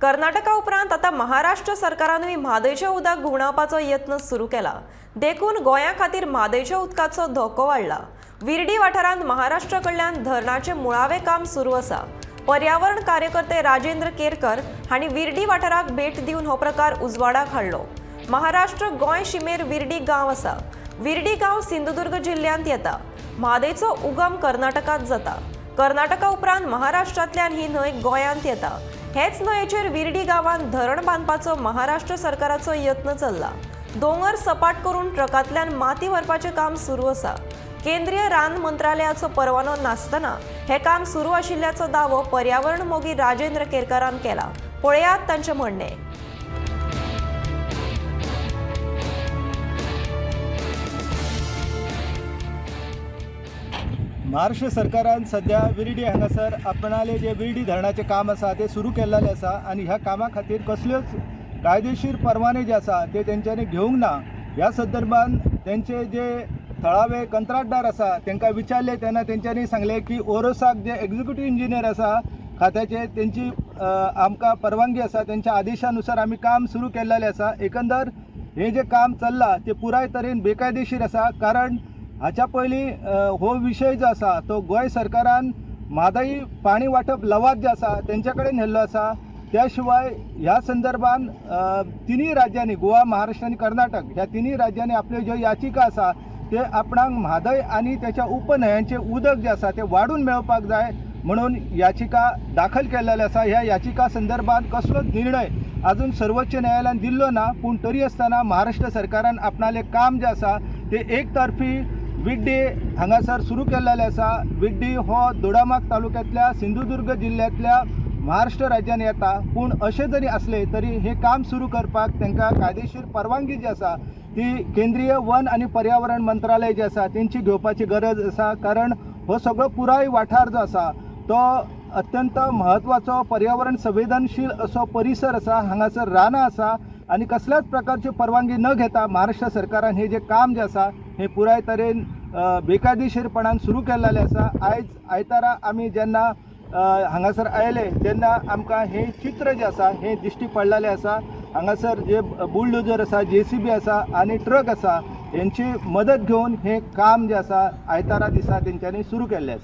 कर्नाटका उपरांत आतां महाराष्ट्र सरकारानूय म्हादयचें उदक घुंवडावपाचो यत्न सुरू केला. देखून गोंया खातीर म्हादयच्या उदकाचो धोको वाडला. विर्डी वाठारांत महाराष्ट्र कडल्यान धरणाचें मुळावें काम सुरू आसा. पर्यावरण कार्यकर्ते राजेंद्र केरकर हांणी विर्डी वाठाराक भेट दिवन हो प्रकार उजवाडाक हाडलो. महाराष्ट्र गोंय शिमेर विर्डी गांव आसा. विर्डी गांव सिंधुदुर्ग जिल्ल्यांत येता. म्हादयचो उगम कर्नाटकांत जाता. कर्नाटका उपरांत महाराष्ट्रांतल्यान ही न्हंय गोंयांत येता. हेच न्हंयेचेर विर्डी गांवांत धरण बांदपाचो महाराष्ट्र सरकाराचो यत्न चल्ला. दोंगर सपाट करून ट्रकांतल्यान माती व्हरपाचें काम सुरू आसा. केंद्रीय रान मंत्रालयाचो परवानो नासतना हें काम सुरू आशिल्ल्याचो दावो पर्यावरण मोगी राजेंद्र केरकारान केला. पळयात तांचें म्हणणें. महाराष्ट्र सरकारान सध्या विर्डी हांगासर आपणाले जे विर्डी धरणाचें काम आसा तें सुरू केल्लेलें आसा आनी ह्या कामा खातीर कसल्योच कायदेशीर परवाने जे आसा ते तेंच्यांनी घेवंक ना. ह्या संदर्भान तेंचे जे थळावे कंत्राटदार आसा तांकां विचारले तेन्ना तेंच्यांनी सांगलें की ओरोसाक जे एग्जिक्युटीव इंजिनियर आसा खात्याचे तेंची आमकां परवानगी आसा, तेंच्या आदेशा नुसार आमी काम सुरू केल्लेलें आसा. एकंदर हें जें काम चल्लां तें पुराय तरेन बेकायदेशीर आसा, कारण हाच्या पयलीं हो विशय जो आसा तो गोंय सरकारान म्हादई पाणी वांटप लवाद जे आसा तेंच्या कडेन व्हेल्लो आसा. त्या शिवाय ह्या संदर्भान तिनूय राज्यांनी, गोवा, महाराष्ट्र आनी कर्नाटक ह्या तिनूय राज्यांनी आपल्यो ज्यो याचिका आसा ते आपणाक म्हादय आनी त्याच्या उपन्हंयांचें उदक जें आसा तें वाडून मेळपाक जाय म्हणून याचिका दाखल केल्लेली आसा. ह्या याचिका संदर्भात कसलोच निर्णय अजून सर्वोच्च न्यायालयान दिल्लो ना, पूण तरी आसतना महाराष्ट्र सरकारान आपणालें काम जें आसा तें एकतर्फी विड्डी हांगासर सुरू केल्लेलें आसा. विड्डी हो दोडामार्ग तालुक्यांतल्या सिंधुदुर्ग जिल्ल्यांतल्या महाराष्ट्र राज्यान येता, पूण अशें जरी आसलें तरी हें काम सुरू करपाक तांकां कायदेशीर परवानगी जी आसा ती केंद्रीय वन आनी पर्यावरण मंत्रालय जें आसा तेंची घेवपाची गरज आसा, कारण हो सगळो पुराय वाठार जो आसा तो अत्यंत म्हत्वाचो पर्यावरण संवेदनशील असो परिसर आसा. हांगासर रानां आसा आनी कसल्याच प्रकारची परवानगी न घेता महाराष्ट्र सरकारान हें जें काम जें आसा हें पुराय तरेन बेकायदेशीरपणान सुरू केल्लेलें आसा. आयज आयतारा आमी जेन्ना हांगासर आयले तेन्ना आमकां हें चित्र जें आसा हें दिश्टी पडलेलें आसा. हांगासर जे बुलडोजर आसा, जेसीबी आसा आनी ट्रक आसा हेंची मदत घेवन हें काम जें आसा आयतारा दिसा तेंच्यांनी सुरू केल्लें आसा.